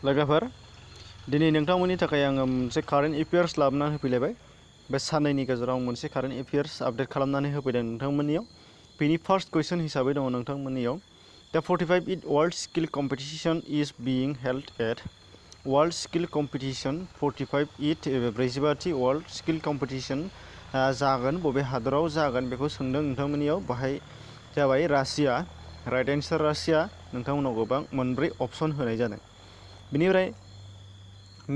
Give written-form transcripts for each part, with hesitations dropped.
लोगोफोर दिनै नोंथांमोननि थाखाय आङो मोनसे कारेन्ट एफेयार्स लाबोनानै होफैलायबाय बे साननैनि गेजेराव मोनसे कारेन्ट एफेयार्स आपडेट खालामनानै होफैदों नोंथांमोननियाव बेनि फार्स्ट कुइसन हिसाबै दङ नोंथांमोननियाव दा 45th world skill competition is being held at world skill competition 45th 45थि वर्ल्ड स्किल कम्पिटिशन जागोन बबे हादराव जागोन बेखौ सोंदों नोंथांमोननियाव बाहाय जाबाय रासिया राइट एन्सार रासिया नोंथांमोनाव गोबां मोनब्रै अपसन होनाय जादों बिनिफ्राय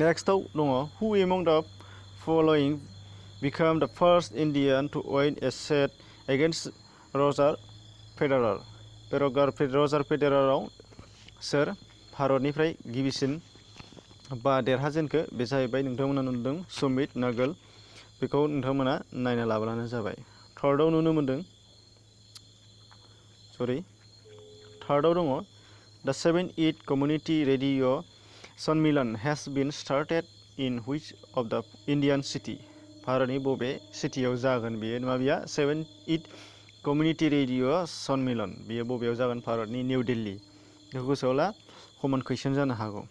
नेक्स्टआव दङ हु among the following became the first Indian to win a set against Roger Federer बे रजार फेडाराराव सोर भारतनिफ्राय गिबिसिन बा देरहाजेनखो बे जाहैबाय नोंथांमोना नुदों सुमित नागल बेखौ नोंथांमोना नायना लाब्लानो जाबाय थार्डआव नुनो मोनदों थार्डआव दङ द 7th कम्युनिटि रेडिअ सन्मिलन has been started in which of the Indian city भारतनि बबे सिटियाव जागोन बेयो मा बियो 7th कम्युनिटि रेडिअ सन्मिलन बेयो बबेयाव जागोन भारतनि निउ दिल्ली बेखौ गोसोआव ला कमन कुइसन जानो हागौ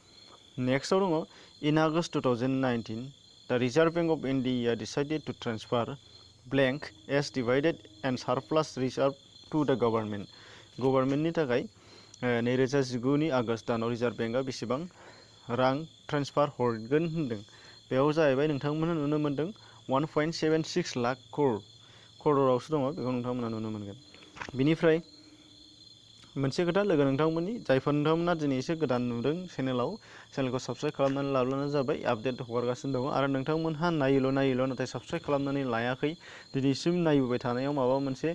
नेक्स्टआव दङ इन August 2019 the Reserve Bank of India decided to transfer blank as डिवाइडेड and surplus reserve to the गवर्नमेन्टनि थाखाय 2019 नि आगस्ट दानाव रिजर्व बेंकआ बेसेबां रां ट्रेन्सफार हरगोन होनदों बेयाव जाहैबाय नोंथांमोना नुनो मोनदों 1.76 लाख करोड़आवसो दङ बेखौ नोंथांमोना नुनो मोनगोन बिनिफ्राय मोनसे खोथा लोगो नोंथांमोननि जायफोर नोंथांमोना दिनै एसे गोदान नुदों चेनेलखौ साबस्क्राइब खालामनानै लाब्लानो जाबाय आपडेट हगारगासिनो दङ आरो नोंथांमोनहा नायोल' नाथाय साबस्क्राइब खालामनानै लायाखै दिनैसिम नायबोबाय थानायाव माबा मोनसे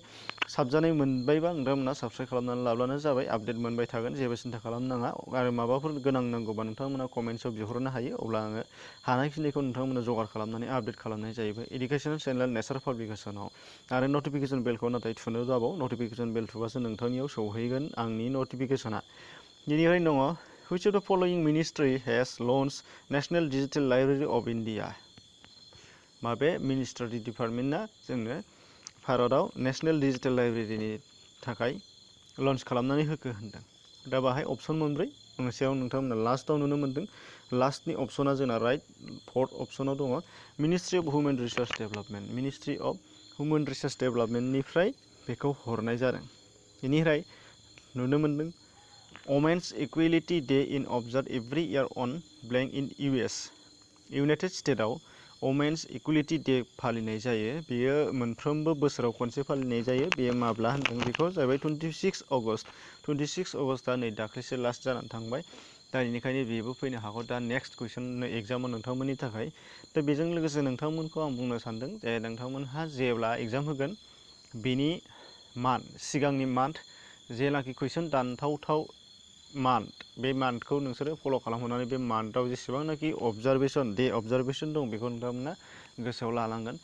साबजानाय मोनबायबा नोंथांमोना साबस्क्राइब खालामनानै लाब्लानो जाबाय आपडेट मोनबाय थागोन जेबो सिन्था खालामनाङा आरो माबाफोर गोनां नांगौबा नोंथांमोना कमेन्ट्सआव बिहरनो हायो अब्ला आङो हानायखिनिखौ नोंथांमोना जगार खालामनानै आपडेट खालामनाय जायो इडुकेसन चेनेल नेचार पाब्लिकेसनाव आरो नटिफिकेसन बेलखौ नाथाय थुनो जाबाव नटिफिकेसन बेल थुबासो नोंथांनियाव सौहैगोन आंनि नटिफिकेसना बेनिफ्राय दङ which of the following ministry has launched national digital library of India माबे मिनिस्ट्रि डिपार्टमेन्टआ जोंनो भारतआव नेशनेल डिजिटेल लाइब्रेरिनि थाखाय लन्च खालामनानै होखो होनदों दा बाहाय अपसन मोनब्रै मोनसेयाव नोंथांमोना लास्टआव नुनो मोनदों लास्टनि अपसना जोंना राइट फोर्थ अपसनाव दङ ministry of human resource development ministry of human resource डेभेलपमेन्टनिफ्राय बेखौ हरनाय जादों बेनिफ्राय नुनो मोनदों women's equality day in observe every year on blank in US United स्टेट्सआव वमेन्स इक्वेलिटी डे फालिनाय जायो बेयो मोनफ्रोमबो बोसोराव खनसे फालिनाय जायो बेयो माब्ला होनदों बेखौ जाहैबाय 26 अगस्टआ नै दाख्लैसो लास्ट जानानै थांबाय दा बेनिखायनो बेबो फैनो हागौ दा नेक्स्ट कुइसन एग्जामाव नोंथांमोननि थाखाय दा बेजों लोगोसे नोंथांमोनखौ आं बुंनो सानदों जे नोंथांमोनहा जेब्ला एग्जाम होगोन बेनि सिगांनि मान्थ जेनाखि कुइसन दानथावथाव मान्थ बे मान्थखौ नोंसोरो फल' खालामहरनानै बे मान्थआव जेसेबांनाखि अबजारभेसन दं बेखौ नोंथांमोना गोसोआव लानांगोन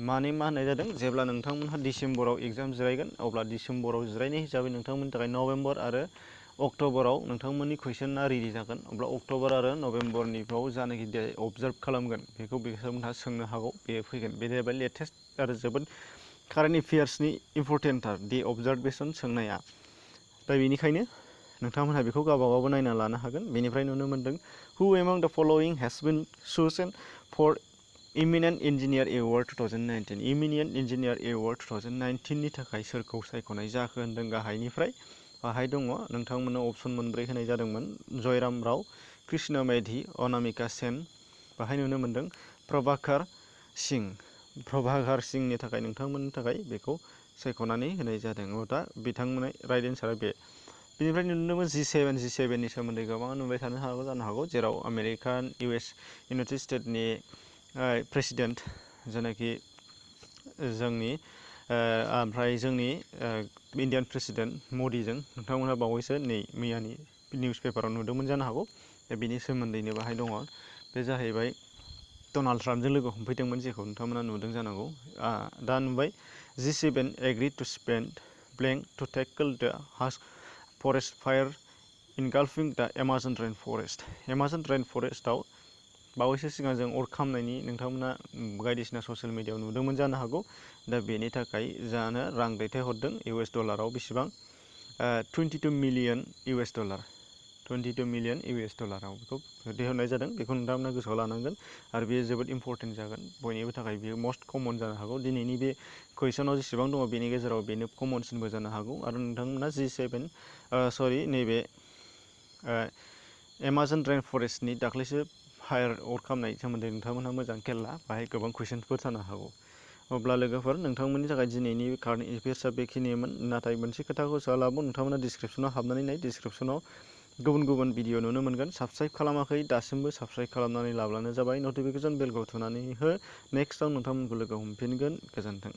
माने मा होननाय जादों जेब्ला नोंथांमोनहा डिसेम्बराव एग्जाम जिरायगोन अब्ला डिसेम्बराव जिरायनाय हिसाबै नोंथांमोननि थाखाय नभेम्बर आरो अक्ट'बराव नोंथांमोननि कुइसना रेडि जागोन अब्ला अक्ट'बर आरो नभेम्बरनिफ्राव जानाखि अबजार्भ खालामगोन बेखौ बिथांमोनहा सोंनो हागौ बे फैगोन बे जाहैबाय लेटेस्ट आरो जोबोद कारेन्ट एफेयार्सनि इम्परटेन्टथार दि अबजारभेसन सोंनाया दा बेनिखायनो नोंथांमोनहा बेखौ गावबागावबो नायना लानो हागोन बेनिफ्राय नुनो मोनदों who among the following has been chosen for eminent engineer award 2019 eminent engineer award 2019 नि थाखाय सोरखौ सायख'नाय जाखो होनदों गाहायनिफ्राय बाहाय दङ नोंथांमोननो अपसन मोनब्रै होनाय जादोंमोन जयराम राव कृष्ण मेधी अनामिका सेन बाहाय नुनो मोनदों प्रभाकर सिंहनि थाखाय नोंथांमोननि थाखाय बेखौ सायख'नानै होनाय जादों दा बिथांमोननि राइट एन्सारा बे बेनिफ्राय नुनो मोनो G7 नि सोमोन्दै गोबाङा नुबाय थानो हागौ जानो हागौ जेराव आमेरिकान इउनाइटेड स्टेट्सनि प्रेसिडेन्ट जायनाखि जोंनि ओमफ्राय जोंनि इन्डियान प्रेसिडेन्ट मदिजों नोंथांमोनहा बावैसो नै मैयानि निउस पेपाराव नुदोंमोन जानो हागौ दा बेनि सोमोन्दैनो बाहाय दङ बे जाहैबाय डनाल्ड ट्राम्पजों लोगो हमफैदोंमोन जेखौ नोंथांमोना नुदों जानांगौ दा नुबाय G7 agreed to spend blank to tackle the forest fire engulfing the Amazon rain फरेस्टआव बावैसो सिगां जों अर खामनायनि नोंथांमोना बायदिसिना ससियेल मिडियायाव नुदोंमोन जानो हागौ दा बेनि थाखाय जानो रां दैथायहरदों US डलाराव बेसेबां $22 मिलियन 22 मिलियन US डलाराव बेखौ दिहुननाय जादों। बेखौ नोंथांमोना गोसोआव लानांगोन आरो बेयो जोबोद इम्परटेन्ट जागोन बयनिबो थाखाय। बेयो मस्ट कमन जानो हागौ दिनैनि बे कुइसनाव जेसेबां दङ बेनि गेजेराव बेनो कमनसिनबो जानो हागौ। आरो नोंथांमोना नैबे एमाजन रेइन फरेस्टनि दाख्लैसो फायार आउट खालामनाय सोमोन्दै नोंथांमोनहा मोजां खेल ला, बाहाय गोबां कुइसनफोर जानो हागौ। अब्ला लोगोफोर नोंथांमोननि थाखाय दिनैनि कारेन्ट एफेयार्सआ बेखिनिमोन। नाथाय मोनसे खोथाखौ गोसोआव लाबाव, नोंथांमोना डिसक्रिपसनाव हाबनानै नाय, डिसक्रिपसनाव गुबुन गुबुन भिडिअ नुनो मोनगोन। साबस्क्राइब खालामाखै दासिमबो साबस्क्राइब खालामनानै लाब्लानो जाबाय। नटिफिकेसन बेलखौ थुनानै हो। नेक्स्टआव नोंथांमोनखौ लोगो हमफिनगोन। गोजोन्थों।